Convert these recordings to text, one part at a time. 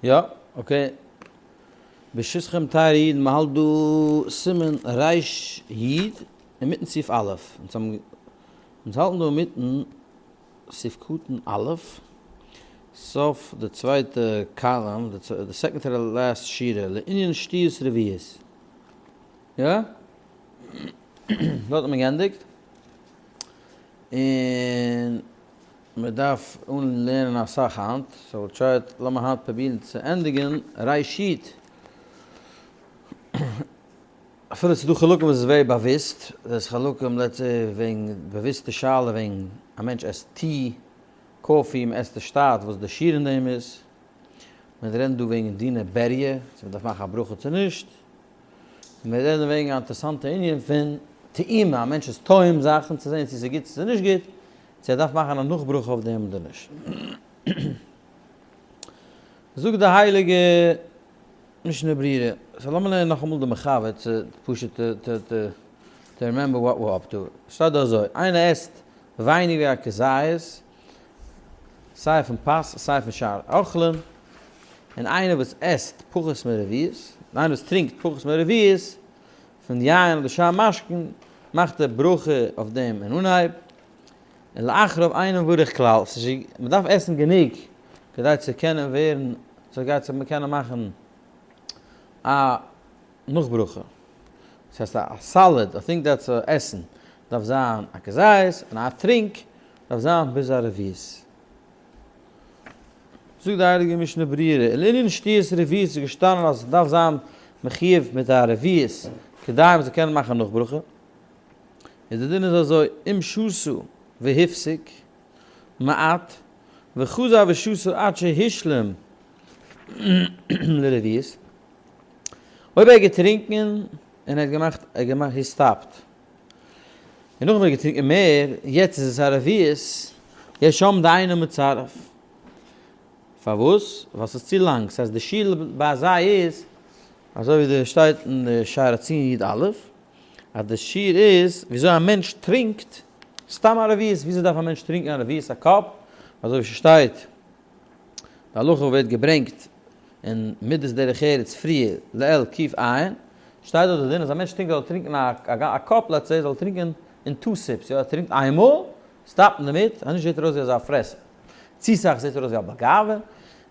יא, okay. ברשותכם טייערע אידן, מ'האלט דא סימן ריש יוד, אינמיטן סעיף א'. אונז האבן, אונז האלטן דא אינמיטן סעיף קטן א', סוף די צווייטע column, די second to last שורה, לענין שתיית רביעית. יא? דארט האט מען געענדיגט. און מען דארף אן לערנען אסאך היינט, so try it, לאמיר היינט פרובירן צו ענדיגן ראשית. אפילו ס'איז דא חלקים וואס איז very באוויסט, דאס חלקים let's say וועגן באוויסטע שאלה וועגן א מענטש עסט tea, coffee, מען עסט די שטאט וואס די שיעור אין דעם איז, מען רעדן דא וועגן דיני בריה, צו מען דארף מאכן א ברכה צו נישט. און מיר רעדן וועגן א אינטערעסאנטע ענין פון טעימה, א מענטש איז טועם זאכן צו זען צו ס'איז גוט צו ס'איז נישט גוט, צו ער דארף מאכן א נאכברכה אויף דעם אדער נישט. זאגט די הייליגע משנה ברורה, so לאמיר לערנען נאכאמאל די מחבר צו פשוט to remember what we're up to. שטייט דא אזוי, איינער עסט ווייניג ווי א כזית, סיי פון פת סיי פון שאר אוכלים, און איינער וואס עסט פחות מרביעית, און איינער וואס טרינקט פחות מרביעית פון יין אדער שאר משקין, מאכט ער ברכה אויף דעם אין אנהייב, און לאחריו אינו מברך כלל, ס'איז מען דארף עסן גענוג כדי צו קענען ווערן, כדי צו קענען מאכן א נאך ברכה. דאס הייסט א solid, I think that's א עסן דארף זיין א כזית, און א טרינק דארף זיין ביז א רביעית. זאגט די הייליגע משנה ברורה, און לענין שתיית רביעית איז געשטאנען אז עס דארף זיין מחיוב מיט א רביעית כדי מען זאל קענען מאכן נאך ברכה, איז די דין איז אזוי, אם שתה והפסיק מעט וחזר ושתה עד שהשלים לרביעית, אויב ער האט געטרינקען און ער האט געמאכט, ער האט געמאכט, he stopped, און נאכדעם האט ער געטרינקען מער, יעצט איז עס א רביעית, יש אומרים דאינו מצרף. פארוואס? ווייל ס'איז צו לאנג, ס'הייסט די שיעור ביי זיי איז, אזוי ווי די שטייט אין די שער הציון י א, אז די שיעור איז וויאזוי א מענטש טרינקט סתם א רביעית, וויאזוי דארף א מענטש טרינקען א רביעית א cup, אזוי ווי ס'שטייט די הלכה ווערט געברענגט אין מידת דרך ארץ פריער לעיל קוף עיין, שטייט דארט די דין אז א מענטש טרינקט זאל ער טרינקען א cup let's say זאל ער טרינקען אין two sips, יא ער טרינקט איינמאל, סטאפט דערמיט, אז נישט זעט ער אויס ווי אזא פרעסער, צו סאך זעט ער אויס ווי א בעל גאווה,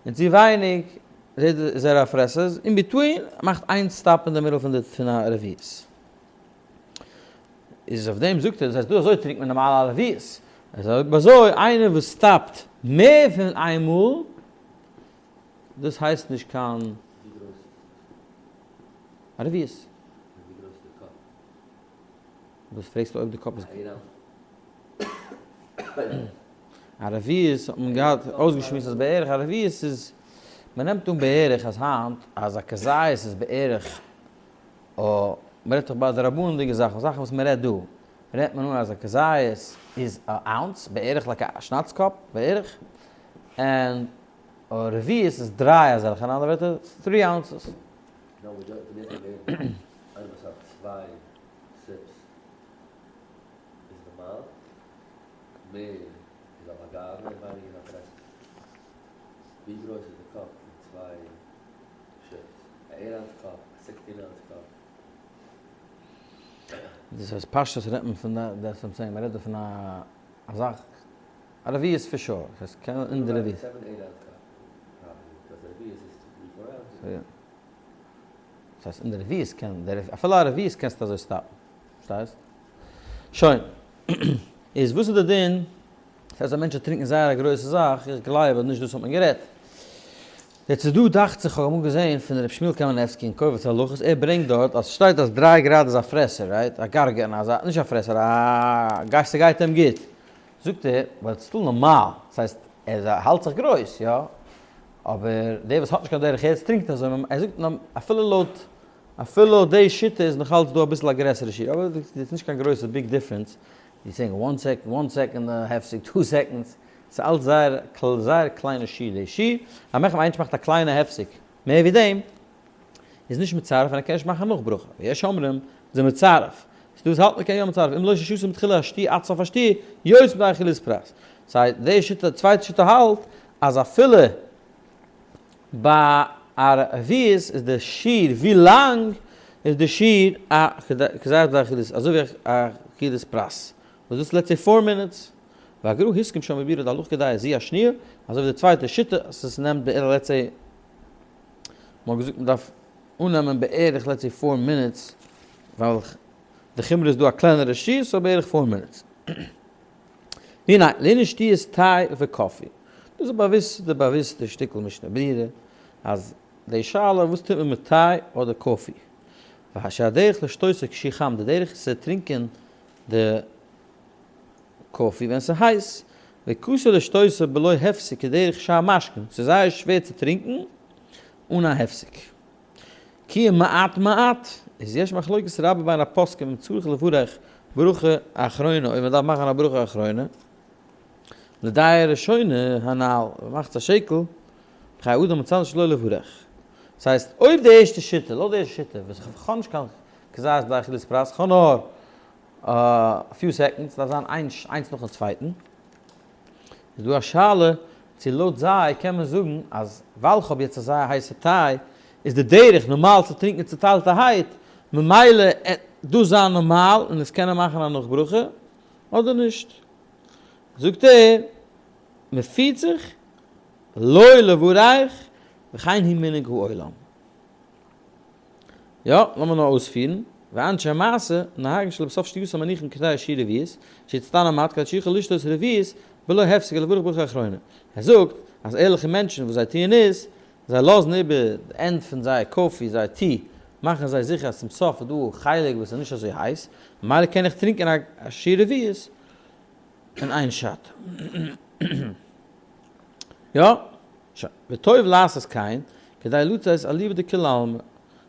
און צו ווייניג זעט איז ער א פרעסער, in between מאכט איין stop אין די middle פון די פון א רביעית. איז אויף דעם זאגט ער, דאס הייסט דא אזוי טרינקט מען נארמאל א רביעית, איז אויב אזוי איינער וואס סטאפט מער פון איין מאל, דאס הייסט נישט קיין א רביעית. וואס פרעגסטו אויב די cup איז א רביעית האט מען געהאט אויסגעשמועסט אז בערך א רביעית איז, מען נעמט אן בערך אז היינט אז א כזית איז בערך או, מען רעדט דאך ביי די רבנן'דיגע זאכן, זאכן וואס מען רעדט דא, רעדט מען אן אז א כזית איז א ounce, בערך like א schnapps cup, בערך, און א רביעית איז דריי אזעלכע, אין אנדערע ווערטער, three ounces. דאס הייסט פשטות רעדט מען פון that's what I'm saying, מען רעדט דא פון א זאך, א רביעית for sure, דאס הייסט קען אין די רביעית. דאס הייסט אין די רביעית קען, אפילו א רביעית קענסטו אזוי סטאפן, פארשטייסט? שוין, איז וואס איז די דין דאס הייסט אז מענטשן טרינקען זייער א גרויסע זאך, איך גלייב אז נישט דאס האט מען גערעדט. יעצט איז דא דאכט זיך כ'האב אמאל געזען פון ר' שמואל קאמינעצקי אין קובץ הלכות ער ברענגט דארט אז ס'שטייט אז דריי גראד איז א פרעסער right? א גארגער אזא נישט א פרעסער א גייסט ס'גייט אים גוט זאגט ער ווייל ס'איז still נארמאל ס'הייסט ער האלט זיך גרויס יא אבער דער וואס האט נישט קיין דרך ארץ טרינקט אזוי ער זאגט אפילו לויט אפילו לויט די שיטה איז נאכאלץ דא אביסל א גרעסערע שיעור אבער ס'איז נישט קיין גרויסע big difference ווי saying one second, one second הפסק, two seconds, ס'איז אלץ זייער זייער קליינע שיעור די שיעור, א מענטש מאכט א קליינע הפסק מער ווי דעם איז נישט מצרף און ער קען נישט מאכן נאך ברכה, ויש אומרים זה מצרף, ס'דא וואס האלטן מ'קען יא מצרף, אם לא ששתה מתחילה השתי' עד סוף השתי', יוצא מידי אכילת פרס. סיי די שיטה, צווייטע שיטה האלט אז אפילו. ביי א רביעית איז די שיעור ווי לאנג איז די שיעור א כזית באכילת אזוי ווי א אכילת פרס וואס דאס let's say four minutes והגר"א הסכים שם בביאורו דהלכה כדעה זו השניה אזוי ווי די צווייטע שיטה אז עס נעמט בערך let's say מ'האט געזאגט מ'דארף אננעמען בערך let's say four minutes ווייל די חומרא איז דא א קלענערע שיעור so בערך four minutes. והנה, לענין שתיית טיי וקאפי. דאס איז באוויסט די באוויסטע שטיקל משנה ברורה אז די שאלה וואס טוט מען מיט טיי אדער קאפי. והשהדרך לשתותו כשהוא חם די דרך איז צו טרינקען די קאפי ווען ס'איז הייס. וקשה לשתותו בלא הפסק כדרך שאר משקין ס'איז זייער שווער צו טרינקען אן א הפסק. כי אם מעט מעט, איז יש מחלוקת רבה בין הפוסקים אם צריך לברך ברכה אחרונה אויב מען דארף מאכן א ברכה אחרונה, לדעה ראשונה הנ"ל, מען מאכט א שקל, בחיי אדם מצד שלא לברך. דאס הייסט אויב די ערשטע שיטה, לויט די ערשטע שיטה, וואס איך האב נישט קיין כזית ביי אכילת פרס, איך האב נאר א few seconds, דארף זיין איינס נאכן צווייטן. איז דא א שאלה צו לויט זיי קען מען זאגן אז ווייל כ'האב יעצט אזא הייסע טיי איז די דרך נארמאל צו טרינקען צוטיילטערהייט ממילא עט דאס זיין נארמאל און עס קענען מאכן א נאכברכה אדער נישט. זאגט ער מען פירט זיך לא לברך וכן הוא מנהג העולם. יא, לאמיר נאר אויספירן, ואנשי המעשה נוהגין שלבסוף שתייתם מניחין כדי שיעור רביעית, שיצטנע מעט כדי שיוכל לשתות רביעית בלא הפסק ולברך ברכה אחרונה. ער זאגט אז ערליכע מענטשן וואס זיי טוען איז, זיי לאזן איבער די end פון זייער קאפי, זייער טי, מאכן זיי זיכער אז צום סוף איז דא א חלק וואס איז נישט אזוי הייס, ממילא קען איך טרינקען א שיעור רביעית אין איין shot. יא. שוין. וטוב לעשות כן, כדי לצאת אליבא דכולי עלמא.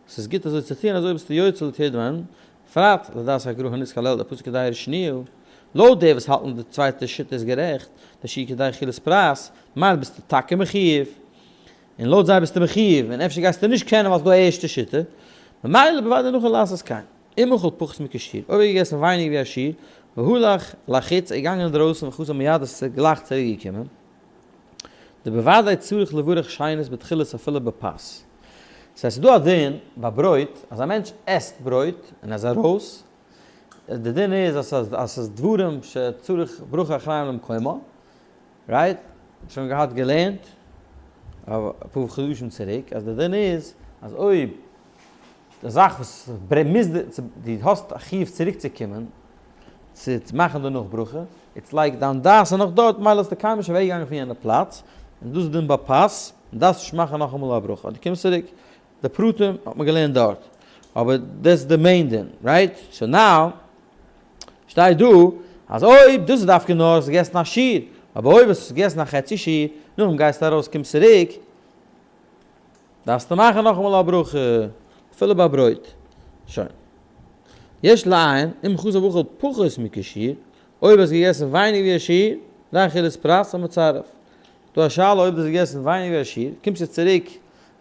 ס'איז גוט אזוי צו טוען, אזוי ביסטו יוצא לויט יעדעם איינעם, בפרט לדעת הגר"א הנזכר לעיל דפסק כדעה שניה. לויט די וואס האלטן די צווייטע שיטה איז גערעכט, די שיעור כדי אכילת פרס, ממילא ביסטו טאקע מחיוב, און לויט זיי ביסטו מחיוב, און אפשר גייסטו נישט קענען ווייל ס'איז דא א ערשטע שיטה, ממילא בוודאי נכון לעשות כן. אם אכל פחות מכשיעור, אויב ער האט געגעסן ווייניגער ווי א שיעור, והלך לחוץ, ער איז געגאנגען אינדרויסן וחזר מיד איז גלייך צוריק געקומען, דבוודאי צריך לברך שנית בתחילת אפילו בפת. ס'הייסט ס'איז דא א דין ביי ברויט אז א מענטש עסט ברויט און ער איז ארויס, די דין איז אז אז ס'איז דברים שצריך ברכה אחריהם למקומה, right? שוין געהאט געלערנט אפאר חדשים צוריק אז די דין איז אז אויב די זאך וואס מוז דו האסט א חיוב צוריק צו קומען צו מאכן די נאך ברכה, it's like דיין דעת איז נאך דארט מילא האסטו קיינמאל נישט אוועק געגאנגען פון יענע פלאץ, און דאס איז דין ביי פת, און דארפסט נישט מאכן נאכאמאל א ברכה, דו קומסט צוריק, די פרטים האט מען געלערנט דארט, אבער דאס איז די main דין, right? so now שטייט דא אז אויב דאס איז דווקא נאר האסט געגעסן א שיעור, אבער אויב האסט געגעסן א חצי שיעור, נאכדעם גייסטו ארויס קומסט צוריק, דארפסטו מאכן נאכאמאל א ברכה, אפילו ביי ברויט. שוין. יש לעיין, אם חזר ואכל פחות מכשיעור, אויב האסט געגעסן ווייניג ווי א שיעור, דאן אכילת פרס המצרף. דא א שאלה אויב דו האסט געגעסן ווייניג ווי א שיעור, קומסטו צוריק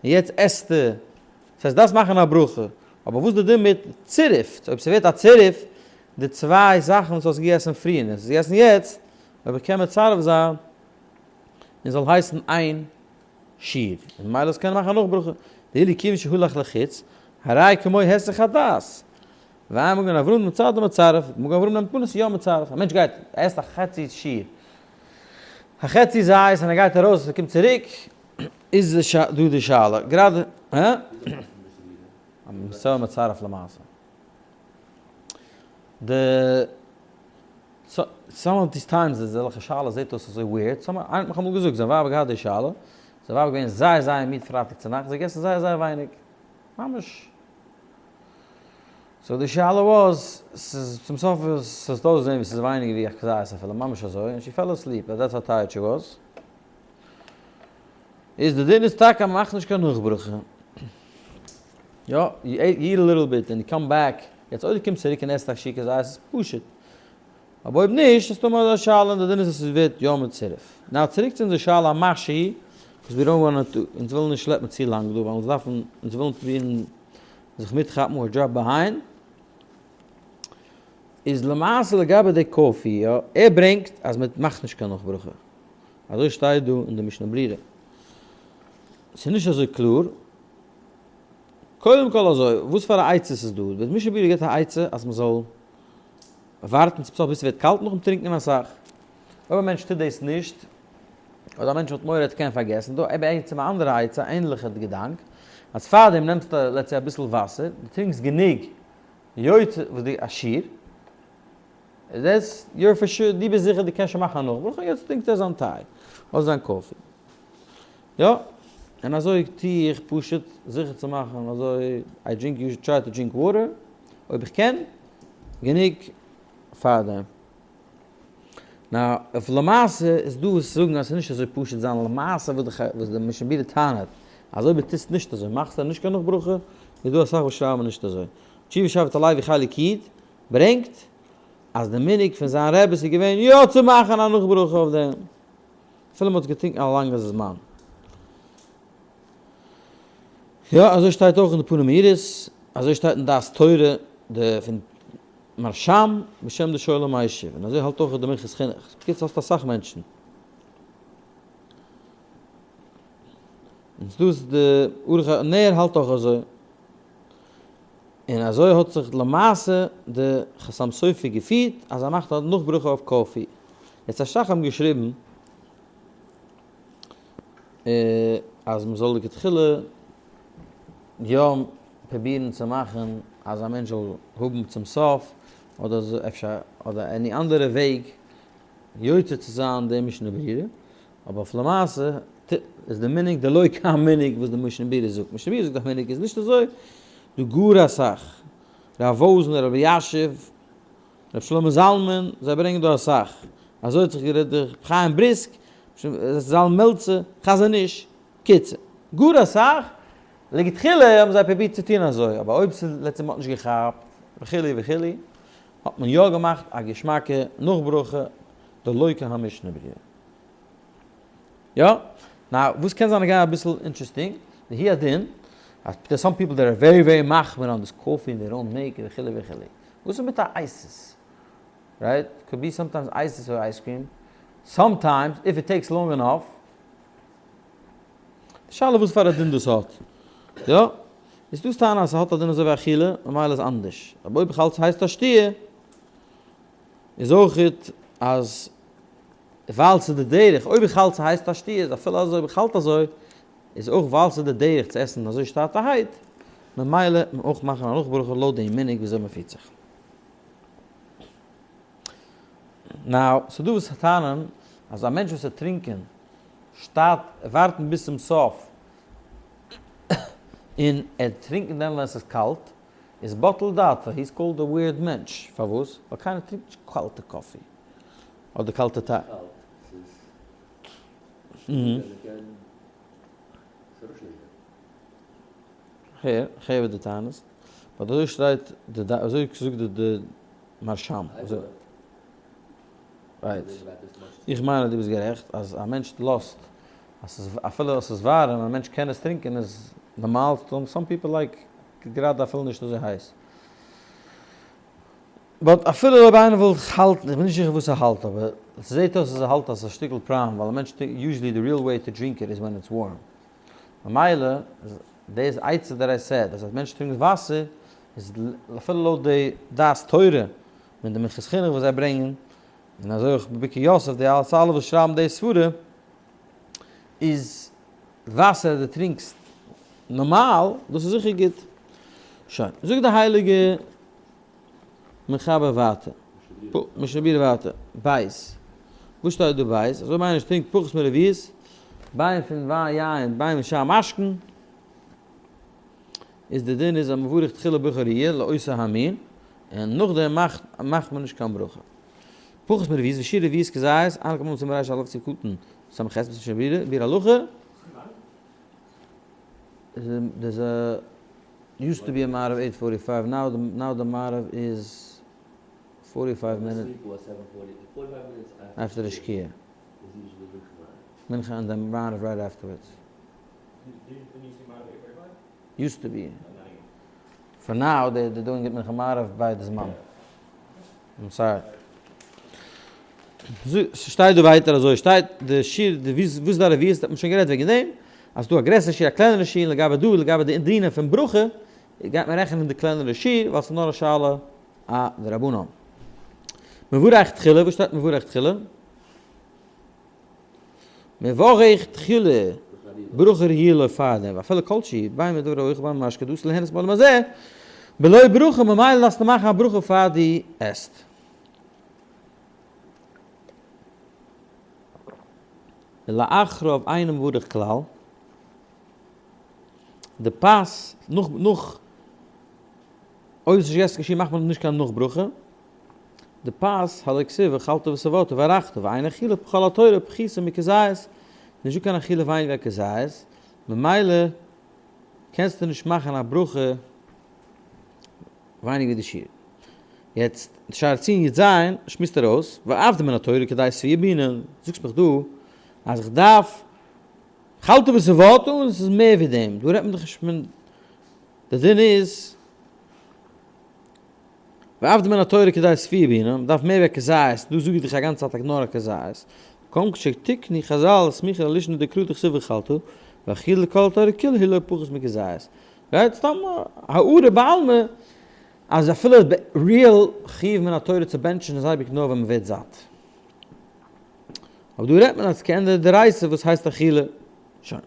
און יעצט עסטו, דאס הייסט דארפסט מאכן א ברכה, אבער וואס איז די דין מיט צירוף, אויב ס'ווערט א צירוף, די צוויי זאכן וואס האסט געגעסן פריער און האסט געגעסן יעצט, אויב איך קען מצרף זיין און זאל הייסן איין שיעור, און ממילא עס קען מאכן א נאכברכה, דאילו כיוון שהלך לחוץ, הרי כמו היסח הדעת. ואין מגן אברהם מצד המצרף, מגן אברהם נעמט אן עס איז יא מצרף, א מענטש גייט, ער עסט א חצי שיעור, א חצי זית און ער גייט ארויס און ער קומט צוריק, איז דא די שאלה, גראדע, הא? מסור מצרף למעשה. די some of these times אזעלכע שאלות זעט אויס אזוי weird, some איינער האט מיך אמאל געזאגט זיין ווייב האט געהאט די שאלה, זיין ווייב איז געווען זייער זייער מיד פרייטאג צונאכטס, זי האט געגעסן זייער זייער ווייניג, ממש. so די שאלה was, ס'איז צום סוף ס'האט אויסגעזען ווי ס'איז ווייניגער ווי א כזית אפילו, ממש אזוי, און she fell asleep, that's how tired she was. איז די דין איז טאקע אז מ'מאכט נישט קיין נאכברכה. יא, you eat a little bit and you come back, יעצט אויב דו קומסט צוריק און עסט א שיעור כזית איז פשוט, אבער אויב נישט איז סתמא אזא שאלה און די דין איז אז ס'ווערט יא מצורף. now צוריק צו אונזער שאלה המשהו, וואס we don't wanna to, אונז ווילן נישט שלעפן צו לאנג דא ווייל אונז דארפן, אונז ווילן פרובירן זיך מיטכאפן or drop behind, איז למעשה לגבי די קאפי, יא, ער ברענגט אז מ'מאכט נישט קיין נאכברכה, אזוי שטייט דא אין די משנה ברורה. ס'איז נישט אזוי קלאר. קודם כל אזוי, וואס פאר א עצה ס'איז דא? די משנה ברורה גיבט א עצה אז מ'זאל ווארטן צום סוף ביז ס'ווערט קאלט נאכן טרינקען אסאך. אויב א מענטש טוט דאס נישט, אדער א מענטש האט מורא ער קען פארגעסן, דא בעצם א אנדערע עצה, א ענליכע געדאנק, אז פארדעם נעמסטו let's say אביסל וואסער, דו טרינקסט גענוג יוצא וואס די א שיעור, דאס you're for sure, דו ביסט זיכער דו קענסט שוין מאכן א נאכברכה, יעצט טרינקט ער זיין טיי, אדער זיין coffee. יא, און אזוי טו איך פשוט זיכער צו מאכן אזוי, I drink usually try to drink water, אויב איך קען, גענוג פארדעם. נאר אויף למעשה איז דא וואס זאגן אז ס'איז נישט אזוי פשוט זיין למעשה וואס די משנה ברורה טענה'ט אז אויב דו טוסט נישט אזוי מאכסטו נישט קיין נאכברכה, איז דא אסאך וואס שרייבן נישט אזוי. תשובה שבט הלוי חלק י' ברענגט אז די מנהג פון זיין רעבעס איז געווען יא צו מאכן א נאכברכה אויף דעם אפילו מ'האט עס געטרינקן א לאנגע זמן. יא אזוי שטייט אויך אין די פנים מאירות, אזוי שטייט אין דעת תורה די פון מהרש"ם בשם די שואל ומשיב, און אזוי האלט אויך די מנחת חינוך. בקיצור האסט אסאך מענטשן. און ס'דא די ערוך הנר האלט אויך אזוי. און אזוי האט זיך למעשה די חתם סופר געפירט אז ער מאכט א נאכברכה אויף coffee. יעצט אסאך האבן געשריבן אז מ'זאל לכתחילה יא פרובירן צו מאכן אז א מענטש זאל האבן צום סוף, אדער אפשר אדער any אנדערע וועג יוצא צו זיין די משנה ברורה, אבער אויף למעשה איז די מנהג די לא קיין מנהג וואס די משנה ברורה זאגט, משנה ברורה זאגט א מנהג איז נישט אזוי דא גאר אסאך, רב וואזנער, רבי אלישיב, רבי שלמה זלמן, זיי ברענגען דא אסאך, אזוי האט זיך גערעדט דער רבי חיים בריסק, זלמן מעלצער, חזון איש, קיצור, גאר אסאך, לכתחילה האבן זיי פרובירט צו טון אזוי, אבער אויב ס'איז לעצטע מ'האט נישט געכאפט וכו' וכו', האט מען יא געמאכט א געשמאקע נאכברכה דלא כהמשנה ברורה. יא? now וואס קען זיין again אביסל interesting, והוא הדין, אז there some people that are very very מחמיר on this coffee און they don't make וכו' וכו'. וואס איז מיט א ices? Right? Could be sometimes ices or ice cream. Sometimes if it takes long enough. די שאלה וואס פאר א דין דאס האט. יא? איז דאס טענה אז ס'האט א דין אזוי ווי אכילה, ממילא איז אנדערש. אבער אויב איך האלט ס'הייסט א שתיה, איז אויכעט אז ווייל ס'איז די דרך, אויב איך האלט ס'הייסט א שתיה, איז אפילו אזוי אויב איך האלט אזוי, איז אויך ווייל ס'איז די דרך צו עסן אזוי שטאטערהייט, ממילא מען אויך מאכן א נאכברכה לויט די מנהג וויאזוי מ'פירט זיך. Now, ס'דא וואס טענה'ן אז א מענטש וואס וועט טרינקען שטאט ווארטן ביז צום סוף און ער טרינקן דעם ווען ס'איז קאלט, איז בטל דעתו, he is called a weird מענטש, פארוואס? ווייל קיינער טרינקט נישט קאלטע coffee אדער קאלטע טיי. כ'הער, כ'הער וואס דו טענה'סט, but אזוי שטייט די אזוי זאגט די מהרש"ם. Right. איך מיין אז דו ביסט גערעכט אז א מענטש לאזט אז ס'איז אפילו אז ס'איז ווארעם א מענטש קען עס טרינקען איז נארמאל, some people like גראדע אפילו נישט אזוי הייס. But אפילו אויב איינער וויל האלטן, איך בין נישט זיכער וואס ער האלט אבער ס'זעהט אויס אז ער האלט אז ס'איז א שטיקל פראבלעם ווייל א מענטש טרינקט usually the real way to drink it is when it's warm. ממילא דאס עצה that I said אז א מענטש טרינקט וואסער איז אפילו לויט די דעת תורה מיט די מנחת חינוך וואס זיי ברענגען, און אזוי אויך בברכי יוסף, די אלע אלע וואס שרייבן די סברה, איז וואסער דו טרינקסט נארמאל, דאס איז זיכער גוט. שוין, זאגט די הייליגע מחבר ווייטער, משנה ברורה ווייטער, בית, וואס שטייט דא בית? אזוי מיין איך טרינקט פחות מרביעית, בין פון יין, בין משאר משקין, איז די דין איז אז מברך תחילה ברכת הראיה לאותו המין, און נאכדעם מאכט מאכט מען נישט קיין ברכה. פחות מרביעית ושיעור רביעית כזית, אין כמובן סימן רש א סעיף קטן ס"ח משנה ברורה, ביאור הלכה, there's a used to be a מעריב eight forty five now the now the מעריב is forty five minute after די שקיעה. מנחה and then מעריב right afterwards. Used to be. For now they they doing it מנחה מעריב ביי די זמן. I'm sorry. ס'שטייט דא ווייטער אזוי שטייט די שיעור די וואס די רביעית האט מען שוין גערעדט וועגן דעם. אז ס'דא א גרעסערע שיעור א קלענערע שיעור לגבי דא לגבי די דינים פון ברכה גייט מען רעכענען די קלענערע שיעור ווייל ס'איז נאר א שאלה א דרבנן. מברך תחילה, וואס שטייט מברך תחילה? מברך תחילה ברכה ראויה לו פאר דעם, ואפילו כל שהוא, בין מדבר האוכל בין ממשקה דאסור ליהנות מעולם הזה, בלא ברכה, ממילא דארפסטו מאכן א ברכה פאר דו עסט. ולאחריו אינו מברך כלל, די פת נאך נאך אויב עס איז נישט געגעסן קיין שיעור מאכט מען נישט קיין נאך ברכה, די פת הלא כתיב ואכלת ושבעת וברכת ואין אכילה בכל התורה פחותה מכזית, נישט דא קיין אכילה ווייניגער ווי א כזית, ממילא קענסטו נישט מאכן א ברכה ווייניגער ווי די שיעור. יעצט שער ציון י ז שמועסט ער אויס, ואף דמן התורה כדי שביעה בעינן, זאגסט מיך דא אז איך דארף אכלת ושבעת און עס איז מער ווי דעם, דא רעדט מען דאך נישט פון, די דין איז ואף דמן התורה כדי שביעה בעינן, מען דארף מער ווי א כזית, דא זאג איך דיך א גאנצע צייט נאר א כזית, קוים כשתקני חזל סמיכה ללישנא דקרא דכתיב ואכלת, ואכילה לכל התורה כולה היא לא פחות מכזית. רייט? סתם א הערה בעלמא אז אפילו real חיוב מן התורה צו בענטשן איז אייביג נאר ווען מ'ווערט זאט. אבער דא רעדט מען אז כעין די דאורייתא וואס הייסט אכילה. שוין.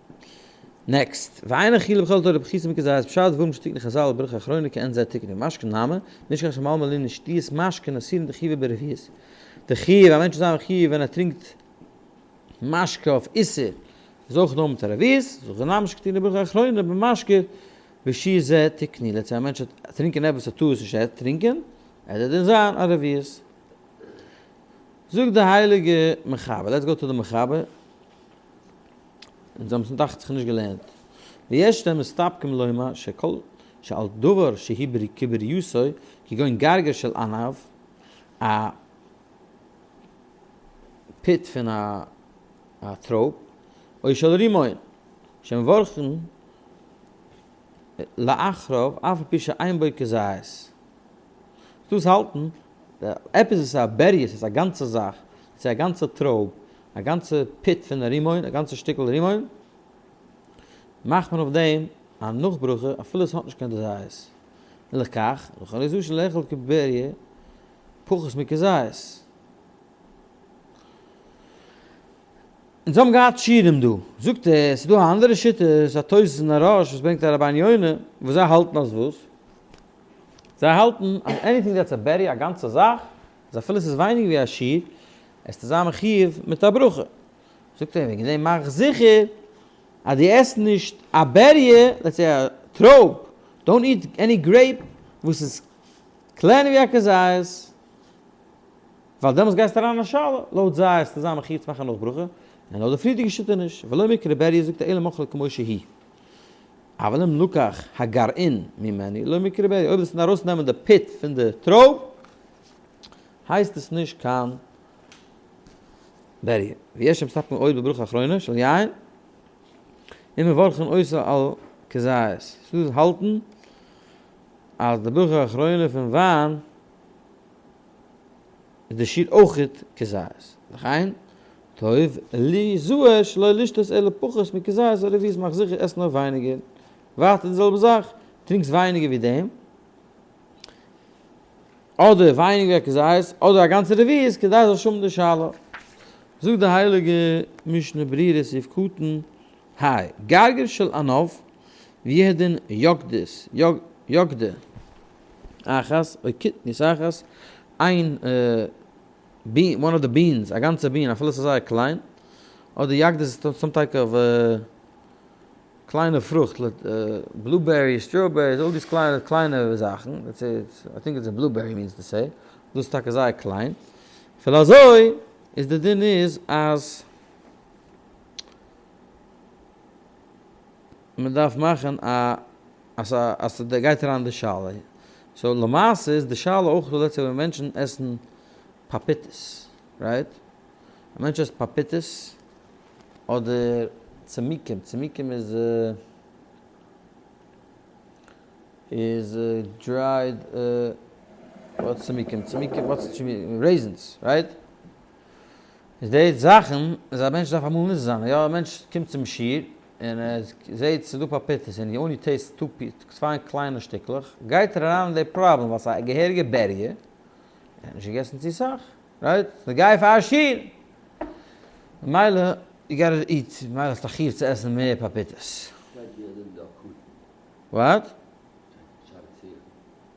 next. ואין אכילה בכל התורה פחותה מכזית פשט דברים שתיקנו חזל ברכה אחרונה כעין זה תיקנו משקה נמי, נישט קיין שמלמל לענין שתיית משקין אסורין דחיובא ברביעית. די חיוב א מענטש איז זיין חיוב ווען ער טרינקט משקה אויף איסור איז אויך נאר מיט א רביעית, זאגט די נמש' כתיב ברכה אחרונה במשקה ושיעור זה תקני, let's say א מענטש האט טרינקען עפעס א טעות נישט ער טרינקען, ער וועט דין זיין א רביעית. זאגט די הייליגע מחבר, let's go to די מחבר, אונז האבן עס דאכט זיך נישט געלערנט, ויש להם מסתפקים לומר שכל שעל דבר שהיא כבריותו כגון גרגר של ענב, א pit פון א א טרויב, או של רימון, שמברכין לאחריו אף על פי שאין בו כזית. דאס האלטן, עפעס וואס איז א berry, עס איז א גאנצע זאך, עס איז א גאנצע טרויב, א גאנצע pit פון א רימון, א גאנצע שטיקל רימון, מאכט מען אויף דעם א נאכברכה אפילו עס האט נישט קיין כזית. ולכך, לכל איזו שלאכול כ berry פחות מכזית. אונז האבן געהאט שיעורים דא, זאגט ער, ס'איז דא א אנדערע שיטה, ס'איז א תוס' און א ראש וואס ברענגט א רבינו יונה, וואס זיי האלטן אז וואס? זיי האלטן אז anything that's א berry, א גאנצע זאך, אז אפילו ס'איז ווייניגער ווי א שיעור, עסטו זיין מחיוב מיט א ברכה. זאגט ער, וועגן דעם מאך זיכער אז דו עסט נישט א berry, let's say א טרויב, don't eat any grape וואס איז קלענער ווי א כזית, ווייל דעמאלטס גייסטו אריין אין א שאלה, לויט זיי איז צוזאמען חיוב צו מאכן נאך ברכה, און לויט די פריערדיגע שיטה נישט, ולא מיקרי berry זאגט ער אלא מאכל כמו שהיא. אבל אם לקח הגרעין ממנו לא מיקרי berry, אויב וועסטו ארויס נעמען די pit פון די טרויב, הייסט עס נישט קיין berry. ויש המסתפקין עוד בברכה אחרונה של יין, ומברכין אותה על כזית. ס'דא וואס האלטן אז די ברכה אחרונה פון וויין איז די שיעור אויכעט כזית. לכן, טוב ליזהר שלא לשתות אלא פחות מכזית או רביעית מאך זיכער עס נאר ווייניגער. ווייטער די זעלבע זאך, טרינקסט ווייניגער ווי דעם, אדער ווייניגער ווי א כזית, אדער א גאנצע רביעית, כדי זאלסט האבן די שאלה. זאגט די הייליגע משנה ברורה סעיף קטן ה, גרגר של ענב, ויהדין יוקדות, יוקדה. אחת, או קטנית אחת, איין bean, one of the beans, א גאנצע bean אפילו ס'איז זייער קליין, אדער יאגדעס איז some type of קליינע פרוכט, blueberries, strawberries, all these קליינע קליינע זאכן, let's say it's, I think it's a blueberry means to say, דאס איז טאקע זייער קליין, אפילו אזוי איז די דין איז אז מ'דארף מאכן א אז אז ס'גייט אריין די שאלה. so למעשה איז די שאלה אויך דא let's say ווען מענטשן עסן פאפיטעס, right? א מענטש עסט פאפיטעס אדער צמיקים, צמיקים איז איז dried what's צמיקים? צמיקים what's צמיקים? raisins, right? איז די זאכן איז א מענטש דארף אמאל נישט זיין, יא א מענטש קומט צום שיעור. און ער זעהט ס'איז דא פאפיטעס און he only taste two pieces, צוויי קליינע שטיקלעך, גייט ער אריין אין די פראבלעם ווייל ס'איז א געהעריגע בריה, ער האט נישט געגעסן צו סאך, right? ס'נוגע פאר א שיעור! ממילא you gotta eat, ממילא האסטו א חיוב צו עסן מער פאפיטעס. What?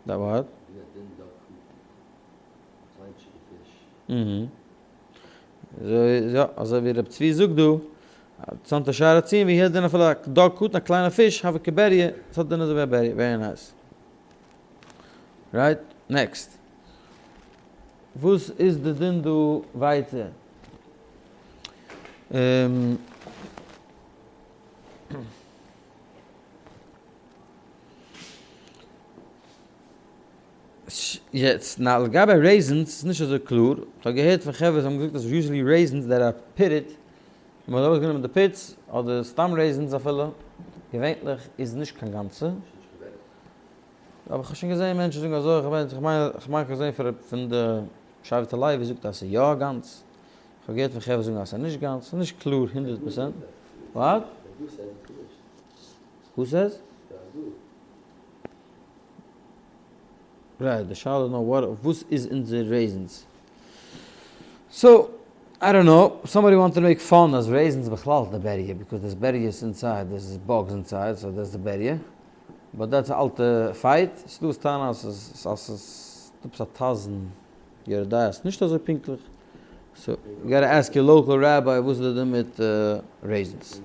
What? יא, אזוי ווי רב צבי זאגט דא, צאנטע שער הציון ווי הילדען אפילו א דג קטן א קליינע פיש הווה כבריה, עס האט דין אזוי ווי א בריה, very nice. Right, next. וואס איז די דין דא ווייטער? יעצט נאר לגבי raisins איז נישט אזוי קלאר, איך האב געהערט פון חברה וואס האבן געזאגט אז usually raisins that are pitted, ווען מען האט ארויסגענומען די pits, אדער סתם raisins אפילו, געווענליך איז נישט קיין גאנצע. אבער איך האב שוין געזען מענטשן זאגן אזוי, איך מיין איך מיין איך האב געזען פון די שבט הלוי זאגט אז ס'איז יא גאנץ, איך האב געהערט פון חברה זאגן אז ס'איז נישט גאנץ, ס'איז נישט קלאר 100%. What? Who says? Right, די שאלה איז נאר וואט, וואס איז אונזער raisins? So, I don't know, somebody want to make fun אז raisins בכלל איז די בריה, because there's בריה'ס inside, there's bugs inside, so that's די בריה. But that's א אלטע fight, ס'דא וואס טענה'ן אז ס'איז אז ס'איז דא עפעס א טאזן יורה דעה, ס'איז נישט אזוי פונקטליך. So, you gotta ask your local rabbi וואס איז די דין מיט raisins.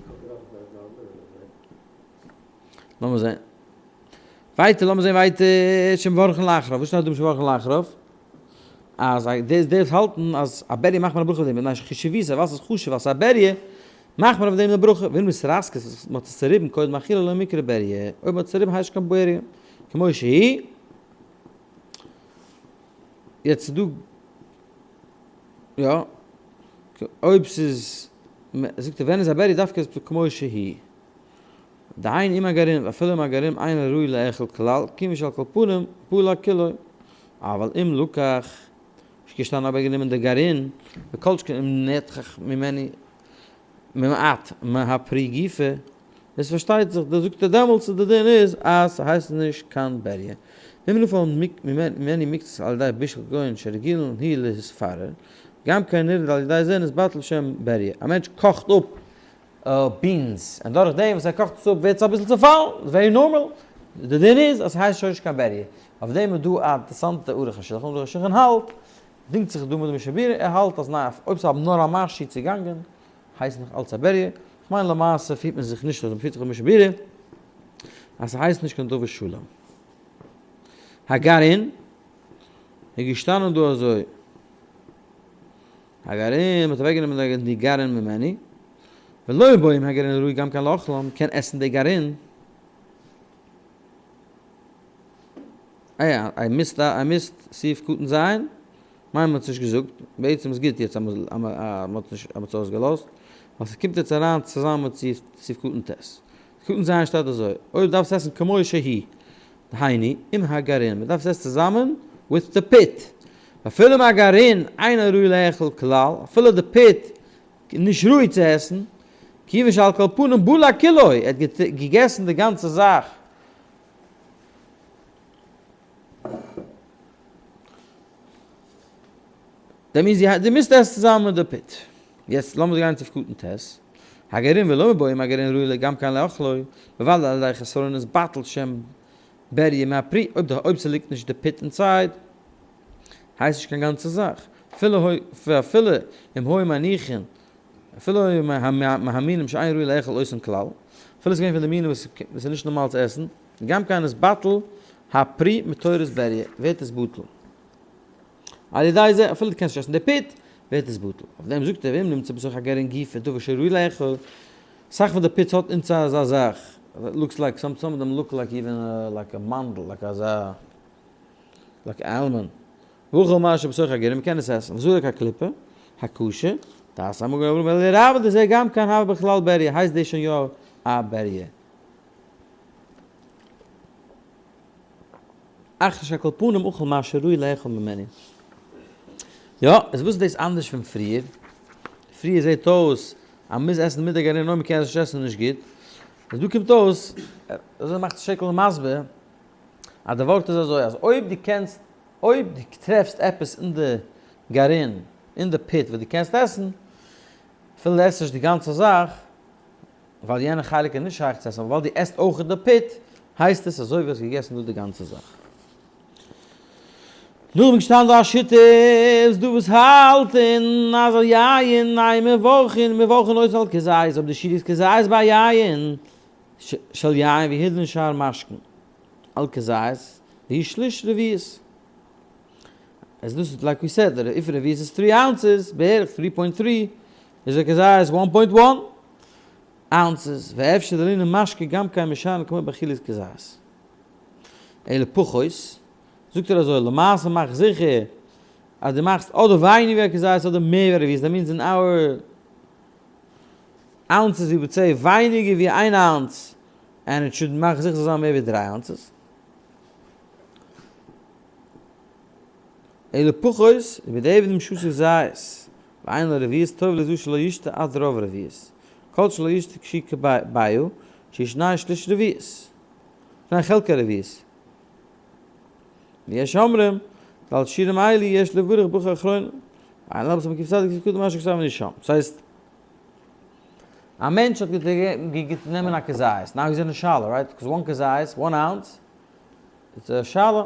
לאמיר זען. ווייטער, לאמיר זען ווייטער, שמברכין לאחריו, וואס שטייט דא שמברכין לאחריו? אז דאס דאס האלטן אז א בריה מאכט מען א ברכה אויף דעם, מפני שחשיבותו, ווייל ס'איז חשוב, ווייל ס'איז א בריה, מאכט מען אויף דעם די ברכה, ואם נתרסקת, מ'האט עס צעריבן קודם אכילה לא מיקרי בריה, אויב מ'האט צעריבן הייסט נישט קיין בריה, כמו שהיא, יעצט איז דא, יא, אויב ס'איז, זאגט ער ווען איז א בריה דווקא איז כמו שהיא. דהיינו עם הגרעין ואפילו עם הגרעין אינו ראוי לאכול כלל, כיוון שעל כל פנים בלע כולו, אבל אם לקח, איז געשטאנען אבער גענומען די גרעין, וכל שכן אם נתחך ממנו ממעט מהפרי גופא, דאס פארשטייט זיך, דאס זאגט ער דעמאלטס אז די דין איז אז ס'הייסט נישט קיין בריה. ואם נפל ממנו מקצת על ידי בישול כגון שרגילין הוא להתפרר, גם כן נרד על ידי זה נתבטל שם בריה. א מענטש קאכט אפ beans, און דורך דעם וואס ער קאכט עס אפ ווערט עס אביסל צעפאלן, very normal, די דין איז אז ס'הייסט שוין נישט קיין בריה, אויף דעם איז דא א אינטערעסאנטע ערוך השולחן, ערוך השולחן האלט, דינגט זיך דא מיט די משנה ברורה, ער האלט אז ניין אויב ס'האבן נאר א משהו צוגאנגען הייסט נאך אלץ א בריה, כ'מיין למעשה פירט מען זיך נישט אזוי, מ'פירט זיך ווי משנה ברורה אז ס'הייסט נישט קיין דבר שלם. הגרעין איז געשטאנען דא אזוי. הגרעין, מ'האט אוועקגענומען די גרעין ממנו, ולא בעי אם הגרעין ראוי גם כן לאכלו, מ'קען עסן די גרעין. אה, I missed, I missed סעיף קטן ז', מיין מ'האט עס נישט געזאגט, בעצם איז גוט יעצט אז מ'האט נישט, אז מ'האט עס אויסגעלאזט, ווייל ס'קומט יעצט אריין צוזאמען מיט סעיף קטן ט'. קטן ז' שטייט אזוי, אויב דארפסט עסן כמו שהיא, דהיינו, עם הגרעין, מ'דארף עס עסן צוזאמען with the pit, אפילו עם הגרעין אינו ראוי לאכול כלל, אפילו די pit איז נישט ראוי צו עסן, כיוון שעל כל פנים בלע כולו, ער האט געגעסן די גאנצע זאך. That means דו מוזט עסן צוזאמען מיט די pit. יעצט לאמיר גיין צו קטן ט'. הגרעין ולא מיבעיא אם הגרעין ראוי גם כן לאכלו, בוודאי על ידי חסרון נתבטל שם בריה מהפרי, אויב די אויב ס'ליגט נישט די pit inside, הייסט נישט קיין גאנצע זאך, אפילו אפילו אם היו מניחין, אפילו היו מהמינים שאין ראוי לאכול אותן כלל, אפילו ס'איז געווען פון די מינים וואס איז נישט נארמאל צו עסן, גם כן נתבטל הפרי מתורת בריה, ווערט עס בטל. על ידי זה, אפילו דו קענסט נישט עסן די pit, ווערט עס בטל. אויף דעם זאגט ער, ואם נמצא בתוך הגרעין גופא דבר שראוי לאכול, אסאך פון די pits האט inside אזא זאך, looks like, some some of them look like even like א מאנדל, like אזא, like almond. ואכל מה שבתוך הגרעין, מ'קען עס עסן. וזרק הקליפה, הקשה, דעת המגן אברהם ואלי' רבה דזה גם כן הוה בכלל בריה, הייסט דאס שוין יא א בריה. אחר שעל כל פנים אכל מה שראוי לאכול ממנו. יא, איז וואס איז דאס אנדערש פון פריער? פריער זעט אויס אז מ'מוז עסן מיט די גרעין אויב מ'קען עס נישט עסן איז נישט גוט. איז דא קומט אויס, אזוי מאכט שקל מסביר, אז די ווארט איז אזוי, אז אויב דו קענסט, אויב דו טרעפסט עפעס אין די גרעין, אין די פת וואס דו קענסט עסן, אפילו דו עסט נישט די גאנצע זאך, ווייל יענע חלק איז נישט שייך צו עסן, אבער ווייל דו עסט אויך די פת, הייסט עס אזוי ווי האסט געגעסן דא די גאנצע זאך. נאכדעם איז געשטאנען דא א שיטה איז דא וואס האלטן אז א יין אין מברכין מברכין אותו על כזית, אויב די שיעור איז כזית ביי יין של יין והדרין שאר משקין על כזית והיא שליש רביעית. איז דאס איז like we said, if רביעית איז three ounces, בערך three point three, איז א כזית one point one ounces, ואפשר דלענין משקה גם כן משארן כמו באכילת כזית. אלא פחות, זאגט ער אזוי, למעשה מאך זיכער אז דו מאכסט אדער ווייניגער ווי א כזית אדער מער ווי א רביעית, that means in our ounces we would say ווייניגער ווי איין ounce, and it should מאך זיכער ס'זאל זיין מער ווי דריי ounces. אלא פחות, ובדיעבד אם שתה כזית, ואין לו רביעית טוב לזו שלא ישתה עד רוב רביעית, כל שלא ישתה כשהוא כביעה, שהיא שני שליש רביעית. שני חלקי רביעית. ויש אומרים, ועל שיעורים אלו יש לברך ברכה אחרונה. ואין לרבות המקיף צדיק זכות מה שכתב נישט. דאס הייסט, א מענטש האט גענומען א כזית, now he's in a שאלה, right? Because one כזית, one ounce, it's a שאלה.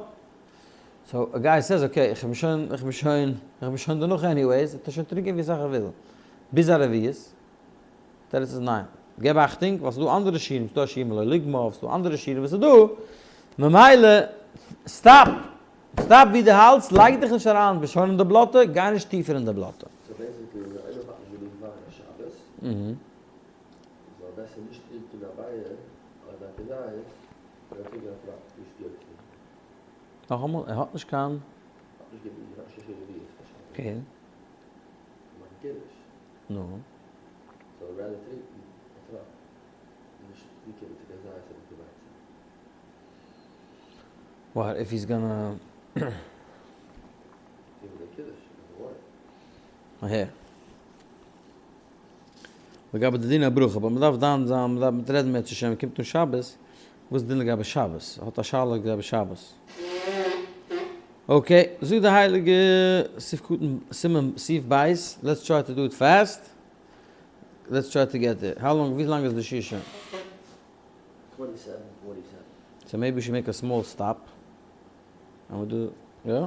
So a guy says, okay, איך בין שוין, איך בין שוין, איך בין שוין דערנאך anyways, איך טאר שוין טרינקען ווי סאך איך וויל. ביז א רביעית. תירוץ איז ניין. געב אכטונג, ווייל ס'איז דא אנדערע שיעורים, ס'איז דא א שיעור מלא לוגמיו, ס'איז דא אנדערע שיעורים וואס איז דא, ממילא stop, stop ווי דו האלטסט, לייג דיך נישט אריין, ביסט שוין אין די בלאטע, גיי נישט טיפער אין די בלאטע. So basically ווען איינער האט נישט גענוג וויין א שבת, זאל ער בעסער נישט טרינקען א ביער אדער א כזית, און ער טרינקען א טראפ, נישט יוצא. נאכאמאל, ער האט נישט קיין. האט נישט גענוג, האט נישט קיין רביעית פאר שבת. Okay. מאכן קידוש. נו. זאל ער rather טרינקען א טראפ און נישט צוקומען צו קיין זית אדער כביצה. What if he's gonna. טון די קידוש אין די ווארט. אהער. לגבי די דיני הברכה, אבער מ'דארף דן זיין, מ'דארף מיט רעדן אם ירצה השם, קומט אן שבת, וואס איז דין לגבי שבת? האט א שאלה לגבי שבת. Okay, זאגט די הייליגע סעיף קטן, סימן סעיף בית, let's try to do it fast, let's try to get there. How long, ווי לאנג איז די שיעור שוין? 27 47. So maybe we should make a small stop. And we do, יא?